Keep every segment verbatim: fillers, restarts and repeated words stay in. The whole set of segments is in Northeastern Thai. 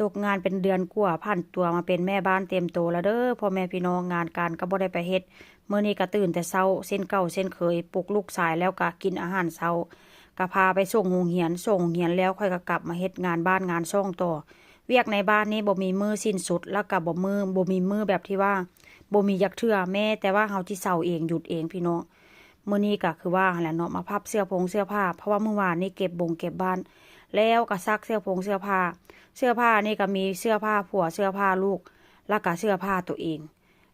ตกงานเป็นเดือนกว่า ผันตัวมาเป็นแม่บ้านเต็มตัวแล้วเด้อ พ่อแม่พี่น้อง งานการก็บ่ได้ไปเฮ็ด มื้อนี้ก็ตื่นแต่เช้า เช่นเก่าเช่นเคย ปลุกลูกชายแล้วก็กินอาหารเช้า ก็พาไปส่งโรงเรียน ส่งโรงเรียนแล้วข้อยก็กลับมาเฮ็ดงานบ้านงานช่องต่อ เวียกในบ้านนี่บ่มีมื้อสิ้นสุด แล้วก็บ่มื้อ บ่มีมื้อแบบที่ว่า บ่มีจักเทื่อ แม้แต่ว่าเฮาสิเซาเอง หยุดเองพี่น้อง มื้อนี้ก็คือว่าหั้นแหละเนาะ มาพับเสื้อผงเสื้อผ้า เพราะว่ามื้อวานนี่เก็บบงเก็บบ้าน แล้วก็ซักเสื้อผงเสื้อผ้า เสื้อผ้านี่ก็มีเสื้อผ้าผัว เสื้อผ้าลูก แล้วก็เสื้อผ้าตัวเอง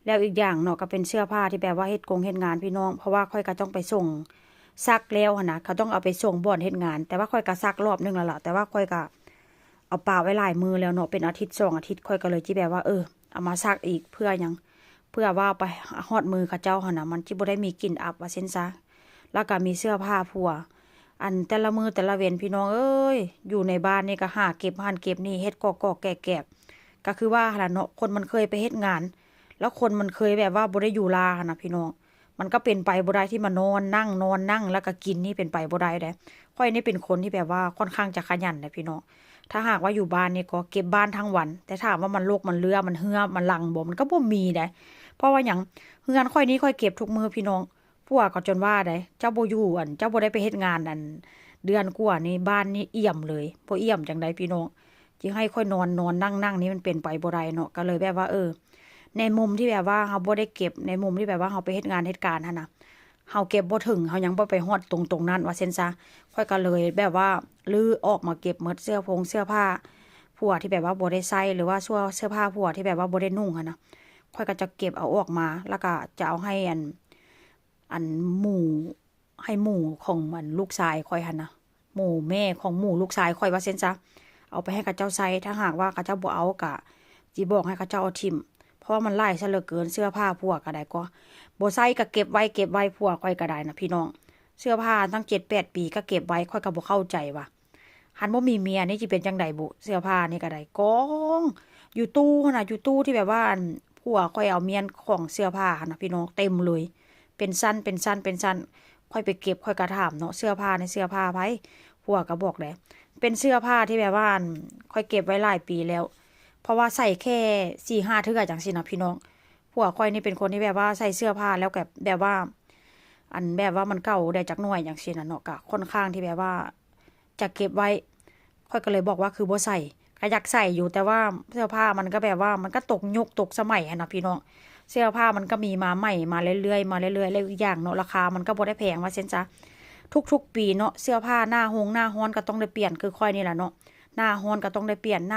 แล้วอีกอย่างเนาะ ก็เป็นเสื้อผ้าที่แบบว่าเฮ็ดกงเฮ็ดงานพี่น้อง เพราะว่าข้อยก็ต้องไปส่ง ซักแล้วหั้นนะ เขาต้องเอาไปส่งบ่อนเฮ็ดงาน แต่ว่าข้อยก็ซักรอบหนึ่งแล้วล่ะ แต่ว่าข้อยก็เอาปะไว้หลายมื้อแล้วเนาะ เป็นอาทิตย์สองอาทิตย์ ข้อยก็เลยสิแบบว่า เออ เอามาซักอีก เพื่อหยัง เพื่อว่าไปฮอดมื้อเขาเจ้าหั้นนะ มันสิบ่ได้มีกลิ่นอับ ว่าซั่นซะ แล้วก็มีเสื้อผ้าผัว อันแต่ละมื้อแต่ละเว็นพี่น้องเอ้ย อยู่ในบ้านนี่ก็หาเก็บหั้นเก็บนี่ เฮ็ดกอกๆแกกๆ ก็คือว่าหั้นล่ะเนาะ คนมันเคยไปเฮ็ดงาน แล้วคนมันเคยแบบว่าบ่ได้อยู่ลาหั้นนะพี่น้อง มันก็เป็นไปบ่ได้ที่มานอนนั่ง นอนนั่งแล้วก็กินนี่เป็นไปบ่ได้เด้ ข้อยนี่เป็นคนที่แบบว่าค่อนข้างจะขยันนะพี่น้อง ถ้าหากว่าอยู่บ้านนี่ก็เก็บบ้านทั้งวัน แต่ถามว่ามันรกมันเรื่อ มันเหื่อ มันหลังบ่ มันก็บ่มีเด้ เพราะว่าหยัง เฮือนข้อยนี่ข้อยเก็บทุกมื้อพี่น้อง ผัวก็จนว่าได๋ เจ้าบ่อยู่ อัน เจ้าบ่ได้ไปเฮ็ดงาน อัน เดือนกว่านี่ บ้านนี่เอี่ยมเลย บ่เอี่ยมจั่งใดพี่น้อง สิให้ข้อยนอน นอนนั่ง นั่งนี่มันเป็นไปบ่ได้เนาะ ก็เลยแบบว่า เออ ในมุมที่แบบว่าเฮาบ่ได้เก็บ ในมุมที่แบบว่าเฮาไปเฮ็ดงานเฮ็ดการหั้นนะ เฮาเก็บบ่ถึง เฮายังบ่ไปฮอดตรง ตรงนั้น ว่าซั่นซะ ข้อยก็เลยแบบว่ารื้อออกมาเก็บหมด เสื้อผงเสื้อผ้าผัวที่แบบว่าบ่ได้ใส่ หรือว่าเสื้อ เสื้อผ้าผัวที่แบบว่าบ่ได้นุ่งหั้นนะ ข้อยก็จะเก็บเอาออกมา แล้วก็จะเอาให้อัน อันหมู่ ให้หมู่ของอันลูกชายข้อยหั้นนะ หมู่แม่ของหมู่ลูกชายข้อย ว่าซั่นซะ เอาไปให้เขาเจ้าใส่ ถ้าหากว่าเขาเจ้าบ่เอาก็สิบอกให้เขาเจ้าเอาถิ่ม เพราะว่ามันหลายซะเหลือเกิน เสื้อผ้าผัวก็ได้ ก็บ่ใส่ก็เก็บไว้ เก็บไว้ ผัวข้อยก็ได้นะพี่น้อง เสื้อผ้าตั้งเจ็ดแปดปีก็เก็บไว้ ข้อยก็บ่เข้าใจว่า หั้นบ่มีเมียนี่สิเป็นจั่งใดบุ เสื้อผ้านี่ก็ได้ กองอยู่ตู้หั้นนะ อยู่ตู้ที่แบบว่าอันผัวข้อยเอาเมียนของเสื้อผ้าหั้นนะพี่น้อง เต็มเลย เป็นชั้น เป็นชั้น เป็นชั้น ข้อยไปเก็บ ข้อยก็ถามเนาะ เสื้อผ้านี่เสื้อผ้าไผ ผัวก็บอกแหละ เป็นเสื้อผ้าที่แบบว่าอันข้อยเก็บไว้หลายปีแล้ว เพราะว่าใส่แค่สี่ห้าเทื่อจั่งซี้นะพี่น้อง ผัวข้อยนี่เป็นคนที่แบบว่าใส่เสื้อผ้าแล้วก็แบบว่า อันแบบว่ามันเก่าได้จักหน่อยจั่งซี้นะเนาะ ก็ค่อนข้างที่แบบว่า จะเก็บไว้ ข้อยก็เลยบอกว่าคือบ่ใส่ ก็อยากใส่อยู่ แต่ว่าเสื้อผ้ามันก็แบบว่ามันก็ตกยุคตกสมัยหั้นนะพี่น้อง เสื้อผ้ามันก็มีมาใหม่มาเรื่อยๆ มาเรื่อยๆ แล้วอีกอย่างเนาะ ราคามันก็บ่ได้แพง ว่าซั่นซะ ทุกๆปีเนาะ เสื้อผ้าหน้าฮงหน้าฮ้อนก็ต้องได้เปลี่ยน คือข้อยนี่ล่ะเนาะ หน้าฮ้อนก็ต้องได้เปลี่ยน หน้า